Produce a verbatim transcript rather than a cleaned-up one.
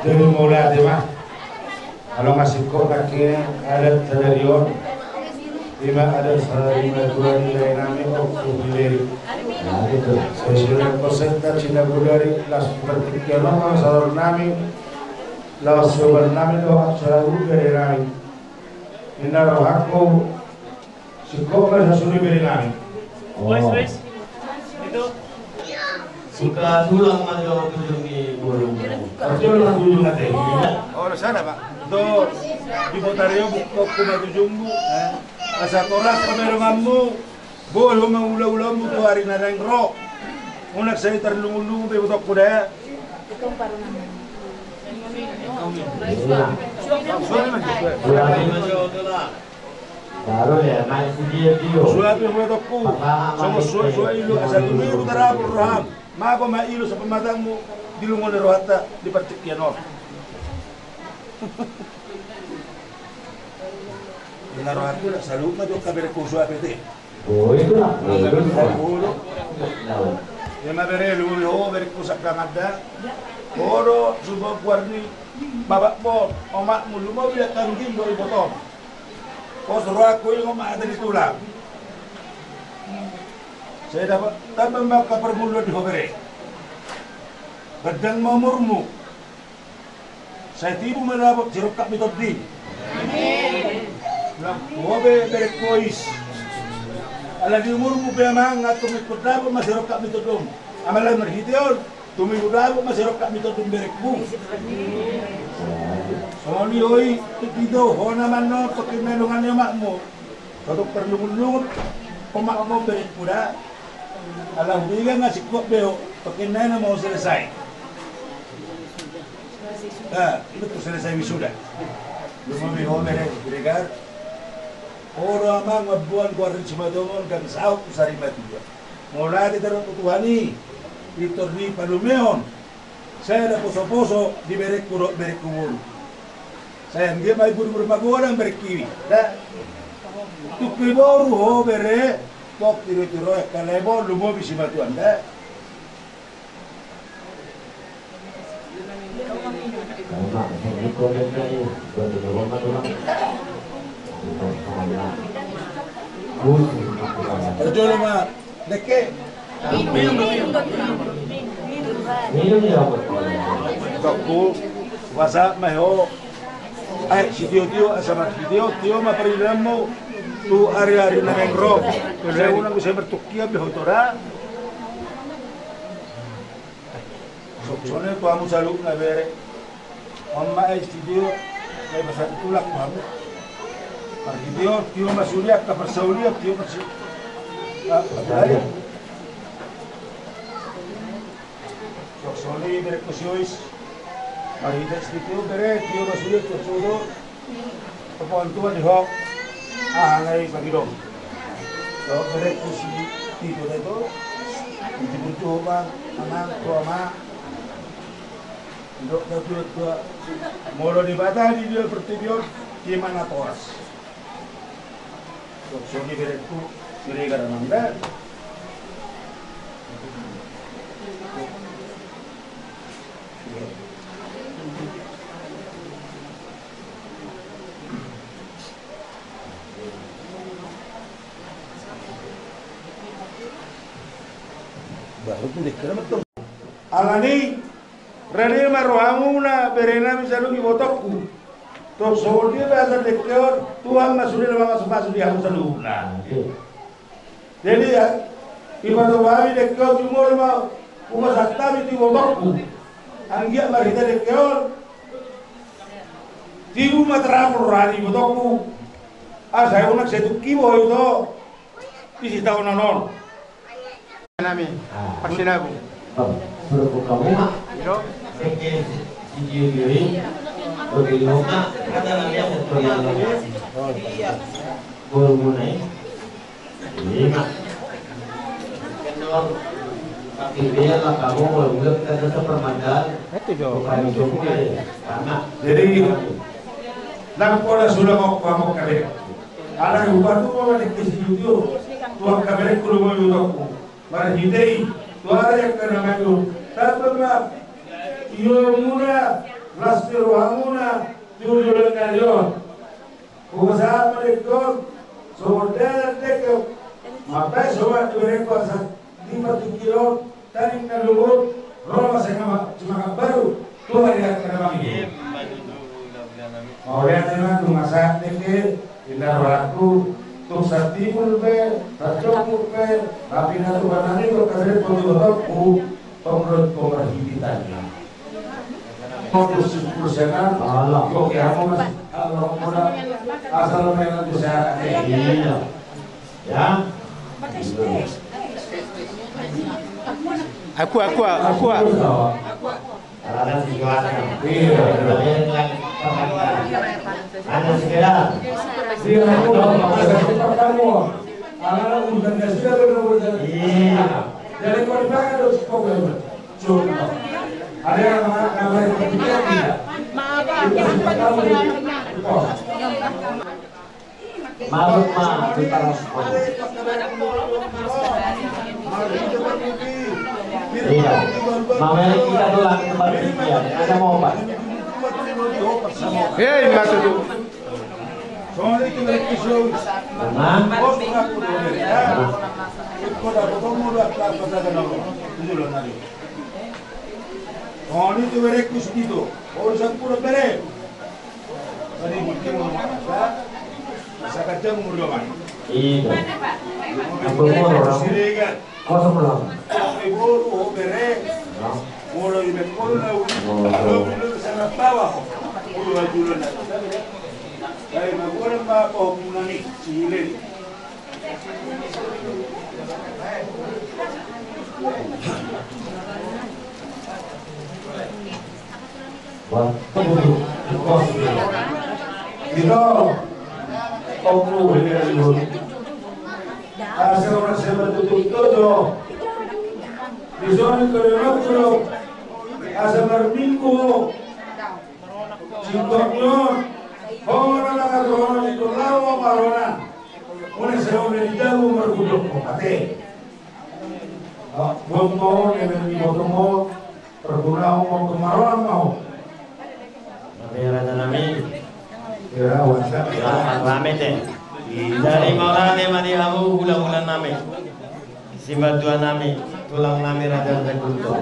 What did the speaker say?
Jadi mauliate ma. Alai nga singkop nangkin adat sadari on. Ima adat sadari matua ni lae nami Ompu Hiberi. Sesuai dengan persentase na bodari las pertikian nama saudara nami. Laos sobat nami dohot saudara nami. Ninna rohangku. Singkop ma sasuli bere nami. Wes, wes. Itu. Suka tulang ma jo ujung ni burung. Tapi ulang ujung ate. Oh, di sana, Pak. Tuh, di Botario buka kuma ujungmu. Asa toras pemeringanmu. Bolo mangula-ulamu tu ari na naeng ro. Unang sai tarlungu-lungu be botokku da. Baru ya, main video. Suapi botokku. Songon suai-suai ilu asa tumiru tarapul roham. Mago ma ilu sapamatangmu di lungun ni rohanta di partingkian on. Di na rohanta saluhutna jokka berekku suapi te. Oh, itu lah. Ima bere lumobi ho berekku sangkanganda. Ho do suba guar ni babakmu, omakmu lumobi angka rudimmu ibotom. Pos rohangku ingot ma hata ni tulang. Sai dapot tamba ma angka parngoluan di ho bere. Gandang ma umurmu. Sai tibu ma dapot sirongkap ni tondi. Amin. Ulang ho be berekku Ois. Ala di umurmu pe amang nga tung ingkon dapot ma sirongkap ni tondom. Amala marhite on. Tumibu dapot ma sirongkap ni tondom berekku. Songon i Ois, tu pito hona mannon tokin na dongan ni omakmu. Sotung tarlungun-lungun omakmu berekku da. Ala hudingan nga singkop be ho, tokin na nama ho selesai. Ah, itu selesai wisuda. Lumobi ho mere, Siregar. Ho do amang mamboan goar ni simatua on gabe saut tu sari matua. Mauliate tarlumobi tu Tuhan i, pintor ni palumeon. Sada poso-poso di berekku dohot berekku boru. Sai anggiat ma i buru-buru magodang berekki. Da. Tungki boru ho bere, pok tiro-tiro angka lae bo lumobi simatuan da. Jolo ma. Dengke. Minum, minum, minum. Tokku, puasa ma ho. Ai, sitio-tio, asa marhitio-tio ma paridanmu. Tu ari-ari na naeng ro. Sai unang sai martungkian be ho tu da. Songon i tu hamu saluhutna bere. On ma ai sitio, ai pasahat tulang tu hamu. Marhitio-tio ma sude angka parsaulian, tio ma si. Ah, apalagi. Songon i berekku si Ois. Marhitio-tio bere, tio ma sude, tio sudo. Papaon tua di ho. Ah, ngai pagi dong. Dohot berekku si Tito da tu. Di burju ho bang, amang, tua ma. Dok da tua-tua. Molo Debata di dia pertibi on, di mana toras. Dok songon i berekku, Siregar amang da. Alani, rade ma rohamuna, bere nami saluhut ibotongku. Tong songon dia bahasa dengke on, Tuhan ma sude na mamasu-masu di hamu saluhutna. Jadi ya, ipatoba hami dengke on jumolo ma, hupasahat hami tu ibotongku. Anggiat marhite dengke on, tibu ma tarapul roha ni ibotongku. Asa unang sai tungki bo ho ito, di sitaonon on. Nami, ah, parsinabung. Suruh buka rumah. Iro. Dengke si Jio-jio i. Bagi rumah, kata nami aku teriak lagi. Baru mulai. Lima. Kendor. Tapi dia lah kamu kalau udah kita tetap permandal. Itu jo. Bukan itu, bukan. Karena jadi, nang pola sudah mau kamu kali. Alai hupatupa ma dengke si Jio-jio tu angka berekku dohot ibotongku. Marhite i, tu ari angka na maju. Tamba ma, iomuna. Las ni rohamuna tu joloan ni ari on. Hupasahat ma dengke on songon dalan dengke mambahen sogot tu berengku asa di patingki on tading na luhut ro ma sanga simangan baru tu ari na mangihut. Mauliate ma nunga sahat dengke. Inna rohangku tung santibul pe, sanjomput pe, tapi na tupa nami do kabe potu dotongku. Pamrot ko marhibitanna. Modus sipur sena. Alah. Yo ke amo mas. Alah modal. Asal main tu saya. Iya. Ya. Aku, aku, aku. Alana si Johan. Iya. Ada si Johan. Iya. Alana urusan dia sudah benar-benar. Iya. Jadi kau dipakai terus kau benar. Ada yang nama, nama yang berpikir tidak? Maaf, Pak. Itu sudah tahu. Maaf, Pak. Kita respon. Iya. Mama ini kita tulang tempat dia. Ada mau, Pak? Hei, masuk dulu. Nah. Songon i tu berengku si Tito, urusan pura bere. Tadi mungkin mau makan, saka jam umur dua. Iya. Apa umur orang? Siregar. Kosong ulang. Ibu, oh, bere. Molo ibe kolo na ulu. Alo bilo sana bawa. Ulu ajulo na. Kai magola ma apa hubungan ni si Hilen. Wah, tunggu, tunggu. Kita, tunggu, ini dulu. Asa orang saya bertutup tutup. Di sana kerana tu asa berminggu. Singkong nyon. Hona na karohon itu lawa marona. Mone sewa me di jago margudok ko ate. Buang mo ne me ni boto mo. Perguna mo kemaroan mau. Tapi raja nami. Kira wasa. Rame te. Dari mau rame mati hamu hula-hula nami. Simbatuan nami, tulang nami raja Tegundo.